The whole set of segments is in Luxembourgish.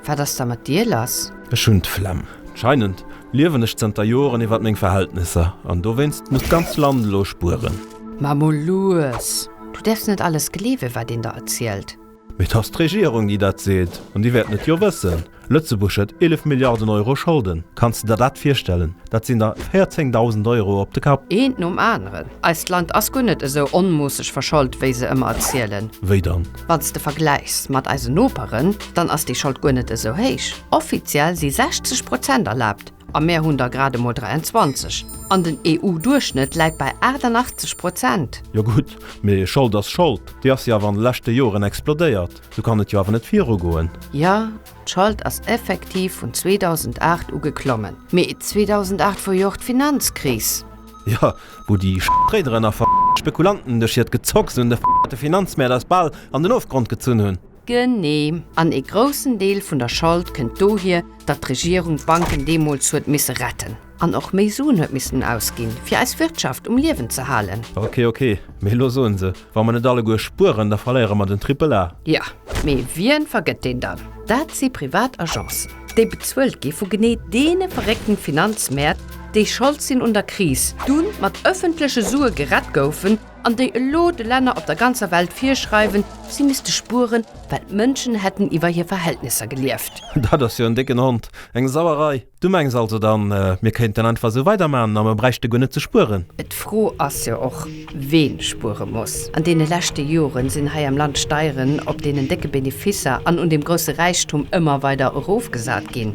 Wat ass da mat dir lass? Ech hunn d'Flemm. Anscheinend liewen ech zënter Joren iwwert meng Verhältnisser an dowéinst muss d'ganzt Land elo spueren. Ma mol lues! Du däerfs net alles gleewen, wat een der erzielt. Mee et ass d'Regierung, déi dat seet, an déi wäerten et jo wëssen. Lëtzebuerg huet 11 Milliarden Euro Scholden. Kanns de der dat virstellen? Dat sinn der 14.000 Euro op de Kapp. Eent nom aneren. Eist Land ass guer net esou onmoosseg verschold, wéi se ëmmer erzielen. Wéi dann? Wann s de vergläichs mat eisen Noperen, dann ass déi Schold guer net esou héich. Offiziell si 60 Prozent erlaabt, a mär hunn der grad emol 23. An den EU-Duerchschnëtt läit bei 88 Prozent. Jo gutt, mee Schold ass Schold. Déi ass jo awer an de leschte Joren explodéiert. Sou kann et jo awer net virugoen. Jo, d'Schold ass effektiv vun 2008 u geklommen. Mee 2008 wor jo och d'Finanzkris. Jo, wou déi Traideren a Spekulanten duerch hiert Gezocks un de Finanzmäert eis bal an den Ofgrond gezunn hunn. Genee. An ee groussen Deel vun der Schold kënnt dohier, datt d'Regierung d'Banken deemools huet misse retten. An och méi Suen huet missen ausginn, fir eis Wirtschaft um Liewen ze halen. Ok, ok, mee elo soen se, wa mer net alleguer spueren, da verléiere mer den Triple A. Jo, mee wien vergëtt deen dann? Dat si privat Agencen, déi bezuelt gi vu genee deene verréckten Finanzmäert, déi Schold sinn un der Kris, dunn mat ëffentleche Sue gerett goufen an déi elo de Länner op der ganzer Welt virschreiwen, si misste spueren, well d'Mënschen hätten iwwer hir Verhältnisser gelieft. Dat ass jo en décken Hond, eng Sauerei. Du mengs also dann, mir kéinten einfach esou weiderman a mer bräichte guer net ze spueren? D'Fro ass jo och, ween spuere muss. An deene leschte Joren sinn hei am Land d'Steieren op deenen décke Beneficer an un dem grousse Räichtum ëmmer weider erofgesat ginn.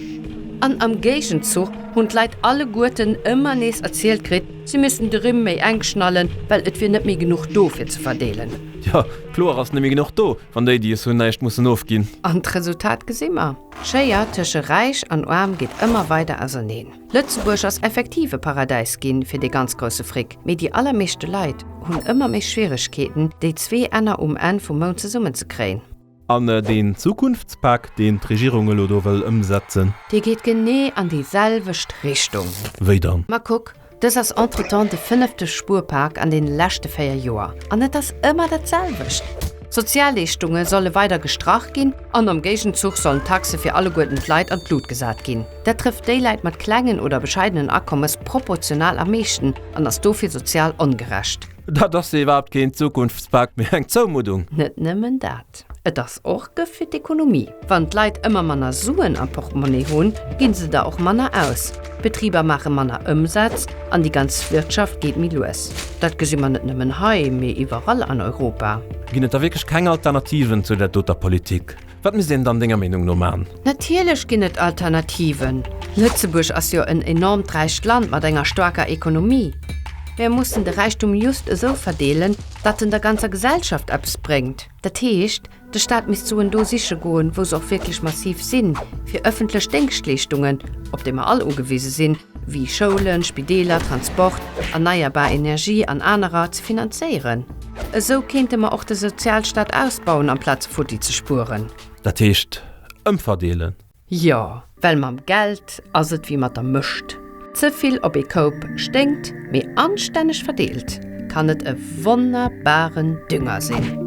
An am Géigenzuch hunn d'Leit alleguerten ëmmer nees erzielt kritt, si missten de Rimm méi enk schnallen, well et wier net méi genuch do fir ze verdeelen. Jo, kloer ass net méi genuch do, wann déi, déi es hunn, näischt mussen ofginn. An d'Resultat gesi mer. D'Schéier tësche Räich an Aarm geet ëmmer weider auserneen. Lëtzebuerg ass effektiv e Paradäis ginn fir dee ganz grousse Fric, mee déi allermeeschte Leit hunn ëmmer méi Schwieregkeeten, déi zwee Enner um Enn vum Mount zesummen ze kréien. An deen Zukunftspak, deen d'Regierung elo do wëll ëmsetzen? Dee geet genee an déi selwecht Richtung. Wéi dann? Ma kuck, Dës ass entretemps de fënnefte Spuerpak an deene leschte 4 Joer. An et ass ëmmer dat selwecht, D'Sozialleeschtunge solle weider gestrach ginn an am Géigenzuch sollen d'Taxe fir alleguerten d'Leit an d'Lut gesat ginn. Dat trëfft déi Läit mat klengen oder bescheidenen Akommes proportional am meeschten an ass dofir sozial ongerecht. Dat ass jo iwwerhaapt keen Zukunftspak, mee eng Zoumuddung. Net nëmmen dat, et ass och Gëft fir d'Ekonomie. Wann d'Leit ëmmer manner Suen am Portemonnaie hunn, ginn se der och manner aus, d'Betriber maache manner Ëmsaz an déi ganz Wirtschaft geet méi lues. Dat gesi mer net nëmmen hei, mee iwwerall an Europa. Ginn et da wierklech keng Alternativen zu där doter Politik? Wat misst een dann denger Meenung no man? Natierlech ginn et Alternativen. Lëtzebuerg ass jo en enormt räicht Land mat enger staarker Ekonomie. Mär mussen de Räichtum just esou verdeelen, datt en der ganzer Gesellschaft eppes bréngt. Dat heescht, De Staat misst Suen do siche goen, wou se och wierklech massiv sinn, fir ëffentlech Déngschtleeschtungen, op déi mer all ugewise sinn, wéi Schoulen, Spideeler, Transport, erneierbar Energie an anerer, ze finanzéieren. Esou kéinte mer och de Sozialstaat ausbauen, amplaz futti ze spueren. Dat heescht ëmverdeelen. Jo, well mam Geld ass et wéi mat der Mëscht, ze vill op ee Koup sténkt, mee anstänneg verdeelt kann et e wonnerbaren Dünger sinn.